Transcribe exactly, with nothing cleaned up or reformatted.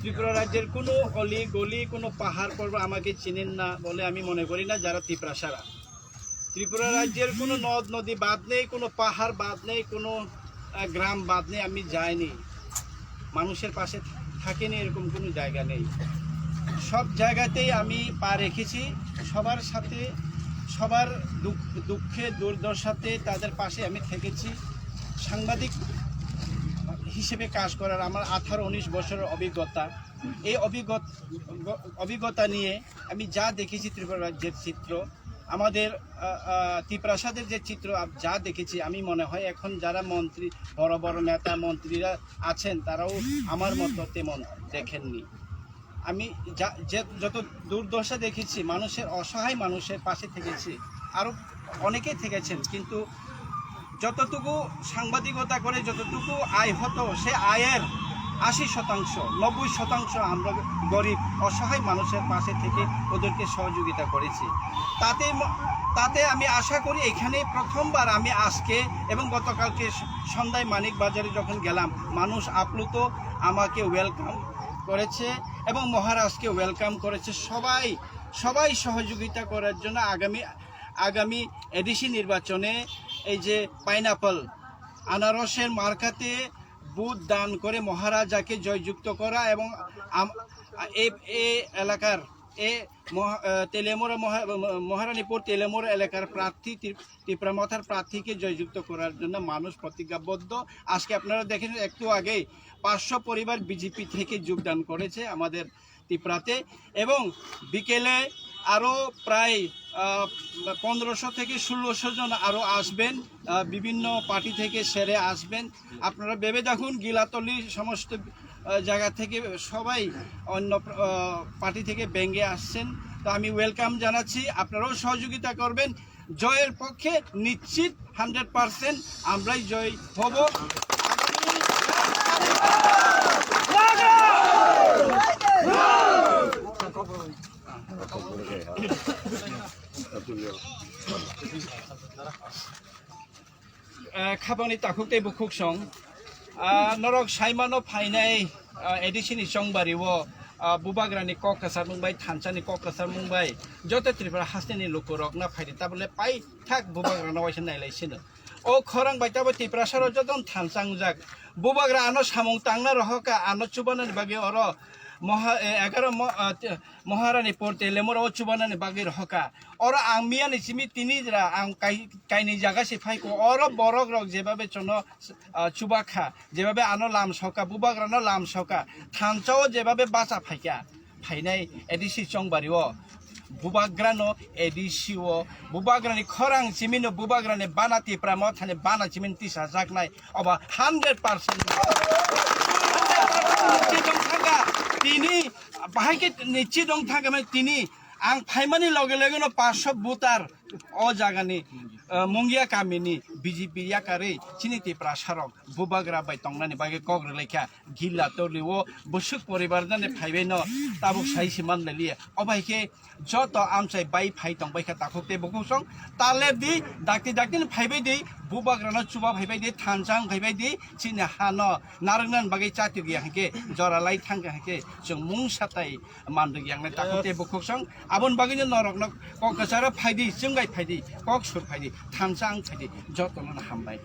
ত্রিপুরা রাজ্যের কোনো অলি গলি, কোনো পাহাড় পর্বত আমাকে চিনেন না বলে আমি মনে করি না, যারা তিপ্রাসারা। ত্রিপুরা রাজ্যের কোনো নদ নদী বাদ নেই, কোনো পাহাড় বাদ নেই, কোনো, আহ, গ্রাম বাদ নেই, আমি যাইনি। মানুষের পাশে থাকিনি, এরকম কোনো জায়গা নেই। সব জায়গাতেই আমি পা রেখেছি, সবার সাথে, সবার দুঃখ, দুঃখে দুর্দশাতে তাদের পাশে আমি থেকেছি। সাংবাদিক হিসেবে কাজ করার আমার আঠারো উনিশ বছরের অভিজ্ঞতা। এই অভিজ্ঞত-, অভিজ্ঞতা নিয়ে আমি যা দেখেছি ত্রিপুরা রাজ্যের চিত্র, আমাদের, আহ, আহ, তিপ্রাসাদের যে চিত্র আপ-, যা দেখেছি, আমি মনে হয় এখন যারা মন্ত্রী, বড় বড় নেতা মন্ত্রীরা আছেন, তারাও আমার মতো তেমন দেখেননি। আমি যা, যে, যত দুর্দশা দেখেছি, মানুষের, অসহায় মানুষের পাশে থেকেছি, আরও অনেকেই থেকেছেন, কিন্তু যতটুকু সাংবাদিকতা করে যতটুকু আয় হতো, সে আয়ের আশি শতাংশ, নব্বই শতাংশ আমরা গরিব অসহায় মানুষের পাশে থেকে ওদেরকে সহযোগিতা করেছি। তাতে ম-, তাতে আমি আশা করি এখানে প্রথমবার আমি আজকে এবং গতকালকে স-, সন্ধ্যায় মানিক বাজারে যখন গেলাম, মানুষ আপ্লুত আমাকে ওয়েলকাম করেছে এবং মহারাজকে ওয়েলকাম করেছে। সবাই, সবাই সহযোগিতা করার জন্য আগামী, আগামী এডিসি নির্বাচনে এই যে পাইনাপল, আনারসের মার্কাতে ভোট দান করে মহারাজাকে জয়যুক্ত করা এবং আম-, এ, এ এলাকার, এ মহা-, আহ, তেলিয়ামুড়া মহা-, মহারানীপুর তেলিয়ামুড়া এলাকার প্রার্থী ত্রি-, তিপ্রা মথার প্রার্থীকে জয়যুক্ত করার জন্য মানুষ প্রতিজ্ঞাবদ্ধ। আজকে আপনারা দেখেন, একটু আগেই পাঁচশো পরিবার বিজেপি থেকে যোগদান করেছে আমাদের তিপ্রাতে এবং বিকেলে আরও প্রায়, আহ, পনেরোশো থেকে ষোলোশো জন আরও আসবেন, আহ, বিভিন্ন পার্টি থেকে সেরে আসবেন। আপনারা ভেবে দেখুন, গিলাতলি সমস্ত, আহ, জায়গা থেকে সবাই অন্য প্র-, আহ, পার্টি থেকে ব্যাঙ্গে আসছেন। তো আমি ওয়েলকাম জানাচ্ছি, আপনারাও সহযোগিতা করবেন। জয়ের পক্ষে নিশ্চিত হান্ড্রেড পার্সেন্ট আমরাই জয় হব। Eh, khabangni takhuk tei bukhuk song. Ah, norok saimano phainai, ah, A D C ni chongbari o, ah, bubagrani kok kwchar mung bai, thansa ni kok kwchar mung bai, joto Tripura hasteni lukurok na phaidi, tabole paithak bubagrano waisa nailai sino. O khorang bai tabo Tiprasa rok joto thansa wngjak. Bubagra ano samung tangna rohoka, ano chubanani bagwi oro Moha-, eh, egaroh mo-, ah, te-, Moharani por te lemoro o chubanani bagwi rohoka. Oro ang miyani simi tini jora ang kai-, kainwi jaga se phaiko. Oro borok rok jebabe chono, ah, chubakha, jebabe ano lam soka, bubagrano lam soka, thansa o jebabe bacha phaikha, phainai A D C chongbari o. Bubagrano A D C o, bubagrani khorang chimino, bubagrani bana Tipra mothani bana chimin tisajaknai, oba hundred percent. Hundred percent nichit wng thangkha, tini, bahai khe nichit wng thangkha, mane tini ang phaimani loge loge no paanch sho voter o jagani, eh, Mungia kamini B J P yakarwi chini Tiprasarok bubagra bai tongnani bagwi kok rwlaikha. Gila tolio bwswk poribar jani phaibai no tabuk sai se manlailia. O bai khe joto amchai bai phai tong bai kha takhuk tei bukhuk song talep di, dakti dakti ni phaibai di, bubagra no chuba phaibai di, thansa wng phaibai di, chini ha no narwknani bagwi chati rwya hinkhe jora lai thangkha hinkhe chwng mungsa tai manduk yangnai takhuk tei bukhuk song. Aboni bagwino norokno kok kwcharo phaidi, chwngbai phaidi, kok sur phaidi, thansa wng phaidi, jotono no hambai.